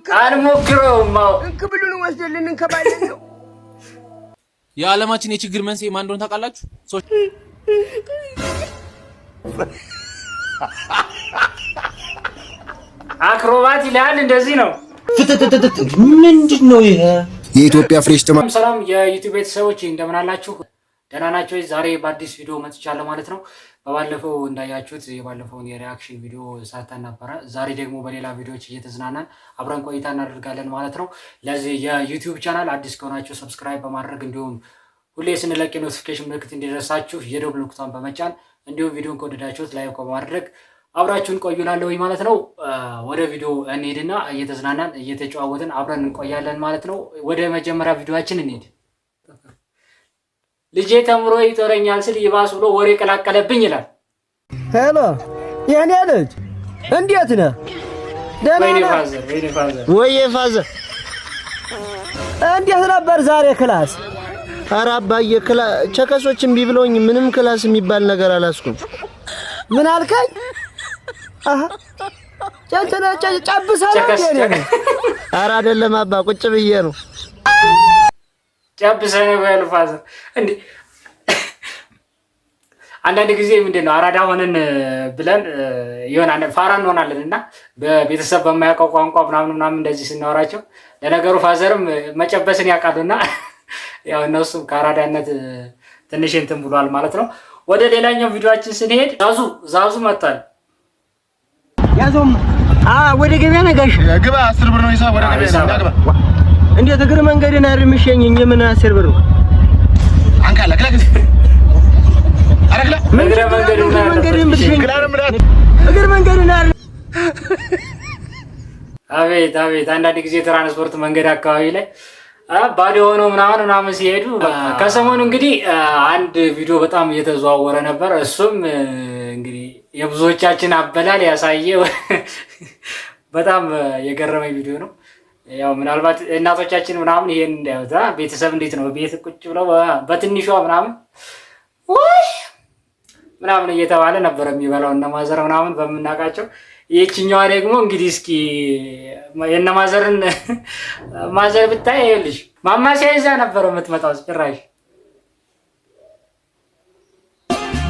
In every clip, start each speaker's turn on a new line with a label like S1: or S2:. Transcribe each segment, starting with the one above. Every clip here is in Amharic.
S1: አንሞክረውም። አዎ።
S2: እንክብሉን ወስደን ልንንከባለን ነው።
S3: የዓለማችን የችግር መንስኤ ማን እንደሆነ ታውቃላችሁ?
S1: አክሮባት ይልሃል። እንደዚህ ነው።
S4: ፍትትትት ምንድን ነው ይሄ?
S5: የኢትዮጵያ fresh ጥማ
S1: ሰላም የዩቲዩብ ቤተሰቦች፣ እንደምን አላችሁ? ደህና ናቸው? ዛሬ በአዲስ ቪዲዮ መጥቻለሁ ማለት ነው። በባለፈው እንዳያችሁት የባለፈውን የ reaction ቪዲዮ ሰርተን ነበረ። ዛሬ ደግሞ በሌላ ቪዲዮዎች እየተዝናናን አብረን ቆይታ እናደርጋለን ማለት ነው። ለዚህ የዩቲዩብ ቻናል አዲስ ከሆናችሁ subscribe በማድረግ፣ እንዲሁም ሁሌ ስንለቅ የ notification ምልክት እንዲደርሳችሁ የደወል ምልክቷን በመጫን፣ እንዲሁም ቪዲዮን ከወደዳችሁት like በማድረግ አብራችሁን ቆዩ እላለሁኝ ማለት ነው። ወደ ቪዲዮ እንሄድና እየተዝናናን እየተጨዋወትን አብረን እንቆያለን ማለት ነው። ወደ መጀመሪያ ቪዲዮአችን እንሄድ። ልጄ ተምሮ ይጦረኛል ስል ይባስ ብሎ ወሬ ቀላቀለብኝ ይላል።
S2: Hello የኔ ልጅ፣ እንዴት ነህ? ደህና
S1: ወይኔ
S2: ነህ?
S1: Father፣ ወይኔ father።
S6: ወዬ father።
S2: እንዴት ነበር ዛሬ class?
S6: ኧረ አባዬ፣ ቸከሶች እምቢ ብለውኝ ምንም class የሚባል ነገር አላስኩም።
S2: ምን አልከኝ? አሃ፣ ጨንተነ ጨብሰህ ነው
S1: ቸከስ
S2: እንዴ? የኔ ልጅ?
S6: ኧረ አይደለም አባ፣ ቁጭ ብዬ ነው።
S1: ጨብሰህ ነው ያሉ father። እንዴ፣ አንዳንድ ጊዜ ምንድን ነው፣ አራዳ ሆነን ብለን የሆነ ፋራ እንሆናለን እና በቤተሰብ በማያውቀው ቋንቋ ምናምን ምናምን እንደዚህ ስናወራቸው፣ ለነገሩ father ም መጨበስን ያውቃሉና ያው እነሱም ከአራዳነት ትንሽ እንትን ብሏል ማለት ነው። ወደ ሌላኛው ቪዲዮአችን ስንሄድ ዛዙ ዛዙ መጥቷል።
S2: ያዘውማ። ወደ ገበያ ነጋሽ።
S7: ግባ፣ 10 ብር ነው ሂሳብ። ወደ ገበያ ነው፣ ግባ።
S2: እንዴት እግር መንገድን አይደል የሚሸኘኝ? የምን 10 ብር ነው?
S7: አንካላ ክላ አረግላ።
S1: እግረ መንገዱን
S2: እግር መንገድን ብትሸኝ
S7: ክላ ነው የምልህ።
S2: እግር መንገድን አይደል?
S1: አቤት አቤት! አንዳንድ ጊዜ ትራንስፖርት መንገድ አካባቢ ላይ ባዶ ሆነው ምናምን ምናምን ሲሄዱ። ከሰሞኑ እንግዲህ አንድ ቪዲዮ በጣም እየተዘዋወረ ነበር። እሱም እንግዲህ የብዙዎቻችን አበላል ያሳየ በጣም የገረመኝ ቪዲዮ ነው። ያው ምናልባት እናቶቻችን ምናምን ይሄን እንዳዩት ቤተሰብ እንዴት ነው ቤት ቁጭ ብለው በትንሿ ምናምን ወይ ምናምን እየተባለ ነበር የሚበላው እነ mother ምናምን በምናውቃቸው። ይህችኛዋ ደግሞ እንግዲህ እስኪ የእነ mother ን mother ብታይ፣ ይኸውልሽ ማማሰያ ይዛ ነበር የምትመጣው ጭራሽ።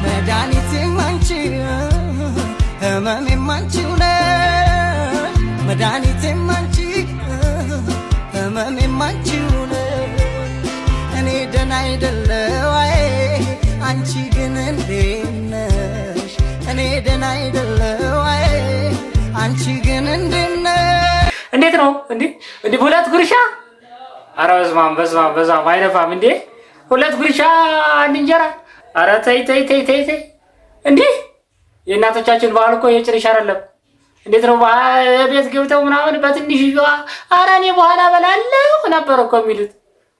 S8: መድኃኒቴም አንቺ ህመሜም አንቺው ነሽ፣ መድኃኒቴም አንቺ ህመሜም አንቺው ነሽ። እኔ ደህና አይደለው አይ፣ አንቺ ግን እንዴት ነሽ? እኔ ደህና አይደለው አይ፣ አንቺ ግን እንዴት ነሽ?
S1: እንዴት ነው እንዴ? እንዴ፣ ሁለት ጉርሻ! ኧረ በስመ አብ፣ በስመ አብ፣ በስመ አብ! አይነፋም እንዴ? ሁለት ጉርሻ አንድ እንጀራ! ኧረ ተይ ተይ ተይ ተይ ተይ! እንዴ፣ የእናቶቻችን ባህል እኮ የጭርሽ አይደለም። እንዴት ነው ቤት ገብተው ምናምን በትንሽዬዋ ኧረ እኔ በኋላ በላለሁ ነበር እኮ የሚሉት።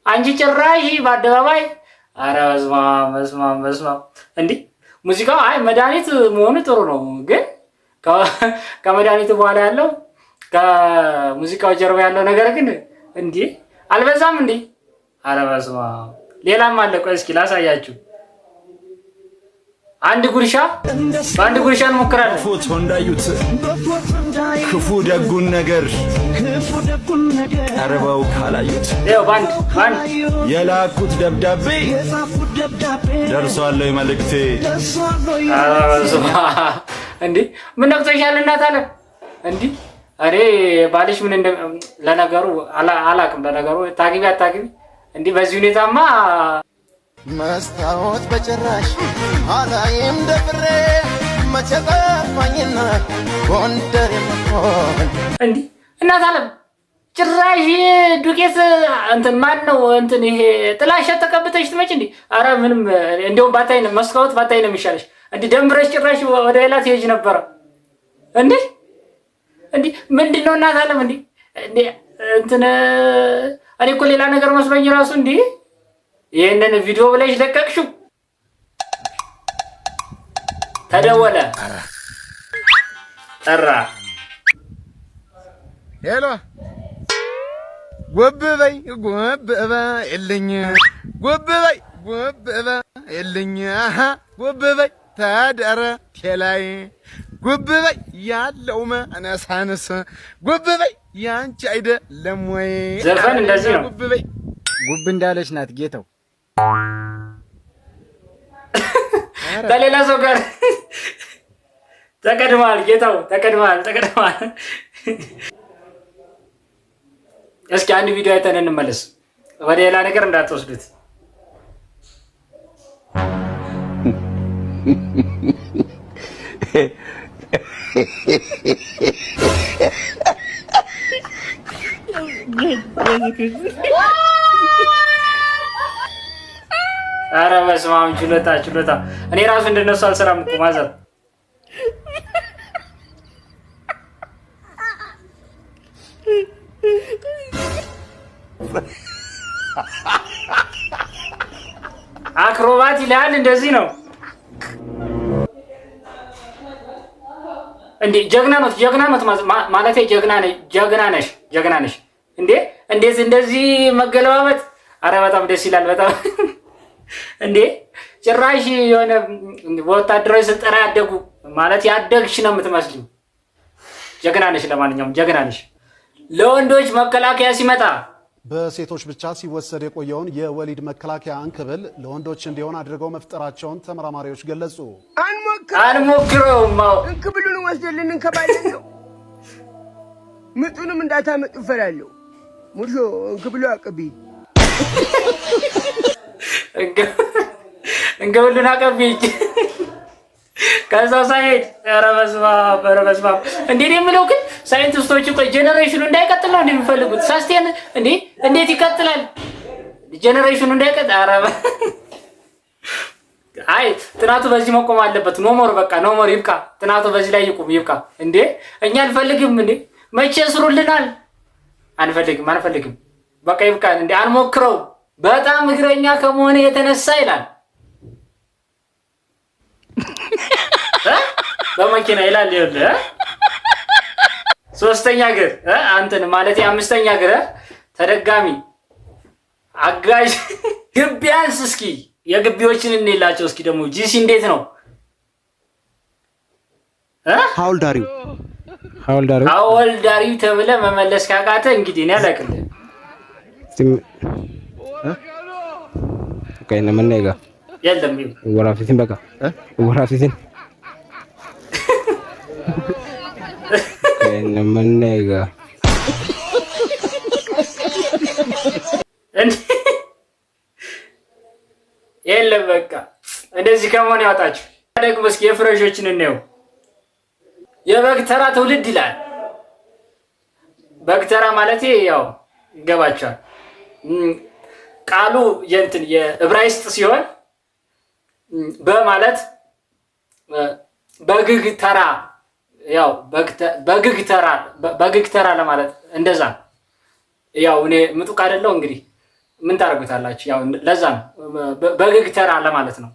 S1: አንቺ ጭራሽ በአደባባይ! ኧረ በስመ አብ፣ በስመ አብ፣ በስመ አብ! እንዴ፣ ሙዚቃው አይ መድኃኒት መሆኑ ጥሩ ነው፣ ግን ከመድኃኒቱ በኋላ ያለው፣ ከሙዚቃው ጀርባ ያለው ነገር ግን እንዴ አልበዛም እንዴ? ኧረ በስመ አብ! ሌላም አለ። ቆይ እስኪ ላሳያችሁ። አንድ ጉርሻ፣ በአንድ ጉርሻ እንሞክራለን።
S9: ፎቶ እንዳዩት ክፉ ደጉን ነገር ቀርበው ካላዩት
S1: ይኸው በአንድ በአንድ።
S9: የላኩት ደብዳቤ ደርሷል ወይ መልእክቴ?
S1: ኧረ በስመ አብ! እንዴ፣ ምን ነክቶሻል እናት አለ እንዲህ። እኔ ባልሽ ምን እንደ ለነገሩ አላቅም። ለነገሩ ታግቢ አታግቢ እንዲህ በዚህ ሁኔታማ።
S6: መስታወት በጭራሽ አላይም ደፍሬ፣ መቼ ጠፋኝና ጎንደር የመሆን።
S1: እንዲህ እናት አለም ጭራሽ ዱቄት እንትን ማን ነው እንትን ይሄ ጥላሸት ተቀብተሽ ትመጪ እንዲ? አረ ምንም፣ እንደውም ባታይ ነው፣ መስታወት ባታይ ነው የሚሻለሽ። እንዲህ ደንብረሽ ጭራሽ ወደ ሌላ ትሄጂ ነበረ። እንዲህ እንዲህ ምንድን ነው እናት አለም? እንዲህ እንትን እኔ እኮ ሌላ ነገር መስሎኝ ራሱ እንዲህ ይህንን ቪዲዮ ብለሽ ለቀቅሽው። ተደወለ፣ ጠራ።
S7: Hello፣ ጎብ በይ ጎብ በይልኝ፣ ጎብ በይ ጎብ በይልኝ፣ አሃ፣ ጎብ በይ ተደረቴ ላይ። ጉብ በይ ያለው መነሳንስ ጉብ በይ ያንቺ አይደለም ወይ?
S1: ዘፈን እንደዚህ ነው።
S7: ጉብ በይ
S2: ጉብ እንዳለች ናት ጌታው።
S1: ከሌላ ሰው ጋር ተቀድመሃል ጌታው፣ ተቀድመሃል፣ ተቀድመሃል። እስኪ አንድ ቪዲዮ አይተን እንመለስ። ወደ ሌላ ነገር እንዳትወስዱት። ኧረ በስመ አብ፣ ችሎታ ችሎታ። እኔ ራሱ እንደነሱ አልሰራም እኮ ማዘር። አክሮባት ይልሃል። እንደዚህ ነው እንዴ? ጀግና ነው፣ ጀግና ነው ማለት ጀግና ነሽ፣ ጀግና ነሽ፣ ጀግና ነሽ። እንዴ እንዴት እንደዚህ መገለባበጥ! አረ በጣም ደስ ይላል። በጣም እንዴ ጭራሽ የሆነ በወታደራዊ ስልጠና ያደጉ ማለት ያደግሽ ነው የምትመስሊው። ጀግና ነሽ። ለማንኛውም ጀግና ነሽ። ለወንዶች መከላከያ ሲመጣ
S5: በሴቶች ብቻ ሲወሰድ የቆየውን የወሊድ መከላከያ እንክብል ለወንዶች እንዲሆን አድርገው መፍጠራቸውን ተመራማሪዎች ገለጹ።
S1: አንሞክረውም። አዎ
S2: እንክብሉን ወስደን ልንከባለን ነው። ምጡንም እንዳታመጡ እፈራለሁ። ሙርሾ እንክብሉ አቅቢ
S1: እንክብሉን አቀቢ ከዛ ሳይሄድ ኧረ በስመ አብ፣ ኧረ በስመ አብ። እንዴ እኔ የምለው ግን ሳይንቲስቶች ቆይ generation ኑ እንዳይቀጥል ነው እንደሚፈልጉት sustain እንዴ እንዴት ይቀጥላል? generation ኑ እንዳይቀጥል። ኧረ አይ ጥናቱ በዚህ መቆም አለበት። No more፣ በቃ no more፣ ይብቃ። ጥናቱ በዚህ ላይ ይቁም፣ ይብቃ። እንዴ እኛ አንፈልግም። እንዴ መቼ ስሩልናል? አንፈልግም፣ አንፈልግም። በቃ ይብቃ። እንዴ አንሞክረው። በጣም እግረኛ ከመሆነ የተነሳ ይላል በመኪና ይላል። ይኸውልህ ሶስተኛ እግር አንተን ማለት አምስተኛ እግር ተደጋሚ አጋዥ ግቢያንስ እስኪ የግቢዎችን እንላቸው እስኪ ደግሞ GC እንዴት ነው?
S4: How old are you? How old are you?
S1: How old are you ተብለህ መመለስ ካቃተ እንግዲህ እኔ አላውቅም።
S4: Okay, namanne egaa.
S1: የለም
S4: Waraabsisin በቃ waraabsisin. Okay, namanne egaa.
S1: የለም በቃ እንደዚህ ከመሆን ያወጣችሁ። ደግሞ እስኪ የ fresh ኦችን እንየው። የበግ ተራ ትውልድ ይላል። በግ ተራ ማለት ያው ይገባቸዋል። ቃሉ የእንትን የዕብራይስጥ ሲሆን በማለት በግግ ተራ ያው በግግ ተራ በግግ ተራ ለማለት እንደዛ ነው። ያው እኔ ምጡቅ አይደለሁ እንግዲህ ምን ታደርጉታላችሁ? ያው ለዛ ነው በግግ ተራ ለማለት ነው።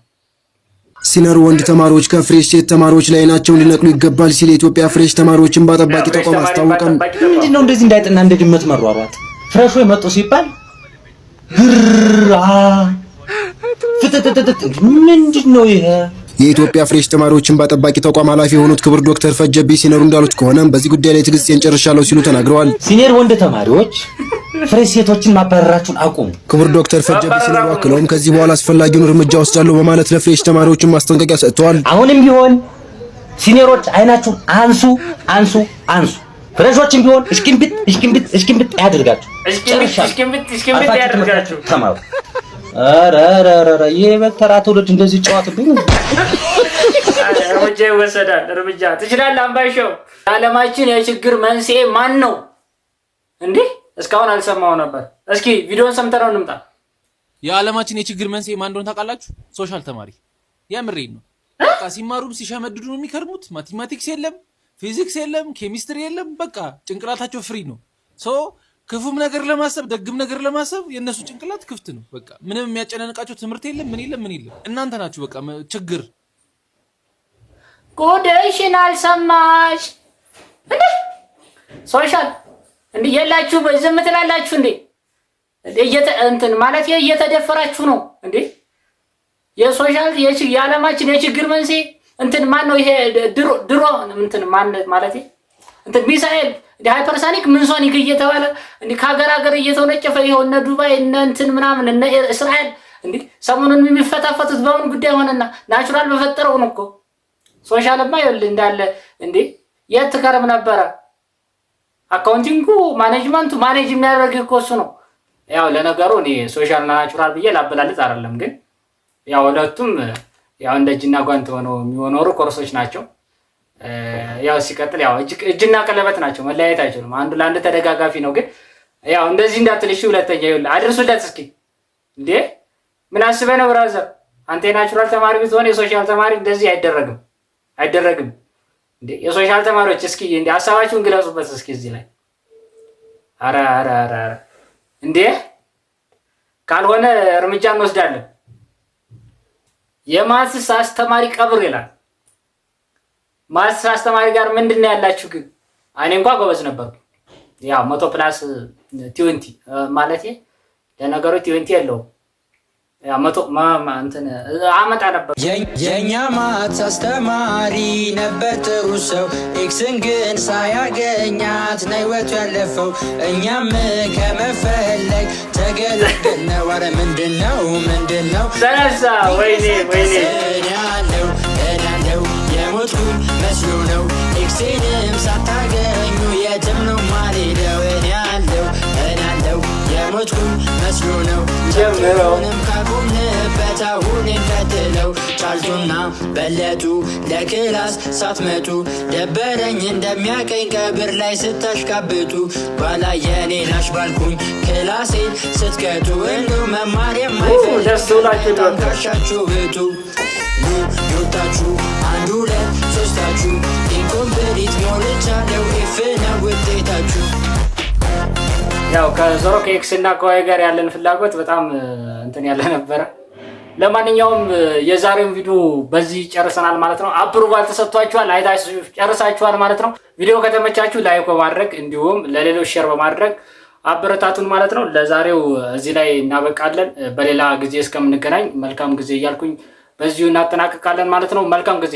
S6: Senior ወንድ ተማሪዎች ከ fresh ሴት ተማሪዎች ላይ ዓይናቸውን ሊነቅሉ ይገባል ሲል የኢትዮጵያ fresh ተማሪዎች እንባ ጠባቂ ተቋም አስታወቀ።
S4: ምንድን ነው እንደዚህ እንዳይጥና እንደ ድመት መሯሯጥ? Fresh ኦ መጡ ሲባል ግራ ፍጥጥጥጥ ምንድን ነው ይሄ?
S6: የኢትዮጵያ fresh ተማሪዎች እንባ ጠባቂ ተቋም ኃላፊ የሆኑት ክቡር ዶክተር ፈጀቢ ሲነሩ እንዳሉት ከሆነ በዚህ ጉዳይ ላይ ትዕግስቴን ጨርሻለሁ ሲሉ ተናግረዋል።
S4: Senior ወንድ ተማሪዎች fresh ሴቶችን ማባረራችሁን አቁሙ።
S6: ክቡር ዶክተር ፈጀቢ ሲነሩ አክለውም ከዚህ በኋላ አስፈላጊውን እርምጃ ወስዳለሁ በማለት ለ fresh ተማሪዎችን ማስጠንቀቂያ ሰጥተዋል።
S4: አሁንም ቢሆን senior ኦች አይናችሁን አንሱ፣ አንሱ፣ አንሱ። Fresh ኦችም ቢሆን እሽክምብጥ እሽክምብጥ እሽክምብጥ አያድርጋችሁ።
S1: እሽክምብጥ እሽክምብጥ ያድርጋችሁ።
S4: ተማሩ። ኧረ ኧረ ኧረ ይሄ በተራ ትውልድ እንደዚህ ጨዋትብኝ።
S1: እርምጃ ይወሰዳል። እርምጃ ትችላለህ። አምባሻው የዓለማችን የችግር መንስኤ ማን ነው እንዴ? እስካሁን አልሰማው ነበር። እስኪ ቪዲዮን ሰምተነው እንምጣ።
S3: የዓለማችን የችግር መንስኤ ማን እንደሆነ ታውቃላችሁ? Social ተማሪ። የምሬን ነው። በቃ ሲማሩም ሲሸመድዱ ነው የሚከርሙት። Mathematics የለም፣ ፊዚክስ የለም፣ ኬሚስትሪ የለም። በቃ ጭንቅላታቸው free ነው። So ክፉም ነገር ለማሰብ ደግም ነገር ለማሰብ የእነሱ ጭንቅላት ክፍት ነው። በቃ ምንም የሚያጨናንቃቸው ትምህርት የለም፣ ምን የለም፣ ምን የለም። እናንተ ናችሁ በቃ ችግር።
S1: ጉድሽን አልሰማሽ እንዴ? Social እንዴ የላችሁ ዝም ትላላችሁ እንዴ? እንትን ማለት እየተደፈራችሁ ነው እንዴ? የ social የዓለማችን የችግር መንስኤ እንትን ማን ነው ይሄ ድሮ ድሮ እንትን ማን ማለት እንትን ሚሳኤል hypersonic ምን sonic እየተባለ እንዲህ ከሀገር ሀገር እየተወነጨፈ ይኸው እነ ዱባይ እነ እንትን ምናምን እነ እስራኤል እንዲህ ሰሞኑን የሚፈታፈቱት በምን ጉዳይ ሆነና? Natural በፈጠረው ነው እኮ። Social ማ ይኸውልህ እንዳለ እንዴ የት ትከርም ነበረ? Accounting ኡ management ኡ manage የሚያደርግ እኮ እሱ ነው። ያው ለነገሩ እኔ social እና natural ብዬ ላበላልጥ አይደለም፣ ግን ያው ሁለቱም ያው እንደ እጅና ጓንት ሆነው የሚኖሩ ኮርሶች ናቸው። ያው ሲቀጥል ያው እጅና ቀለበት ናቸው፣ መለያየት አይችሉም። አንዱ ለአንድ ተደጋጋፊ ነው። ግን ያው እንደዚህ እንዳትል እሺ። ሁለተኛ ይኸውልህ አድርሱለት እስኪ። እንዴ ምን አስበህ ነው brother? አንተ የ natural ተማሪ ብትሆን የ social ተማሪ እንደዚህ አይደረግም፣ አይደረግም። እንዴ የ social ተማሪዎች እስኪ እንዴ ሀሳባችሁን ግለጹበት እስኪ እዚህ ላይ። አረ አረ አረ አረ እንዴ ካልሆነ እርምጃ እንወስዳለን። የ maths አስተማሪ ቀብር ይላል። Maths አስተማሪ ጋር ምንድን ነው ያላችሁ ግን? እኔ እንኳ ጎበዝ ነበርኩ። ያው 100 plus 20 ማለት ለነገሩ 20 የለውም። ያው 100 እንትን አመጣ ነበር።
S10: የእኛ maths አስተማሪ ነበር ጥሩ ሰው፣ X ን ግን ሳያገኛት ነው ህይወቱ ያለፈው። እኛም ከመፈለግ ተገለገልነው። ኧረ ምንድነው ምንድነው?
S1: ተነሳ። ወይኔ ወይኔ።
S10: እኔ ያለው እኔ ያለው የሞትኩኝ መስሎ ነው። X ኤንም ሳታገኙ የትም ነው ማልሄደው። እኔ ያለው እኔ ያለው የሞትኩኝ መስሎ ነው።
S1: ጀምረው።
S10: ንም ካቆምንበት አሁን እንቀጥለው። ጫልቱና በለጡ ለ class ሳትመጡ ደበረኝ እንደሚያቀኝ ቀብር ላይ ስታሽቃብጡ። ኋላ የኔ ናሽ ባልኩኝ class ኤን ስትቀጡ እንደው መማር የማይፈልግ
S1: ደስ ብሏችሁ
S10: በጣም ካሻችሁ እጡ ሉ ዶታችሁ አንድ ሁለት ሶስታችሁ incomplete ሞልቻለሁ F ነው ውጤታችሁ።
S1: ያው ከዞሮ ከ X እና ከ Y ጋር ያለን ፍላጎት በጣም እንትን ያለ ነበረ። ለማንኛውም የዛሬውን ቪዲዮ በዚህ ጨርሰናል ማለት ነው። Approval ተሰጥቷችኋል፣ አይታችሁ ጨርሳችኋል ማለት ነው። ቪዲዮ ከተመቻችሁ like በማድረግ እንዲሁም ለሌሎች share በማድረግ አበረታቱን ማለት ነው። ለዛሬው እዚህ ላይ እናበቃለን። በሌላ ጊዜ እስከምንገናኝ መልካም ጊዜ እያልኩኝ በዚሁ እናጠናቅቃለን ማለት ነው። መልካም ጊዜ።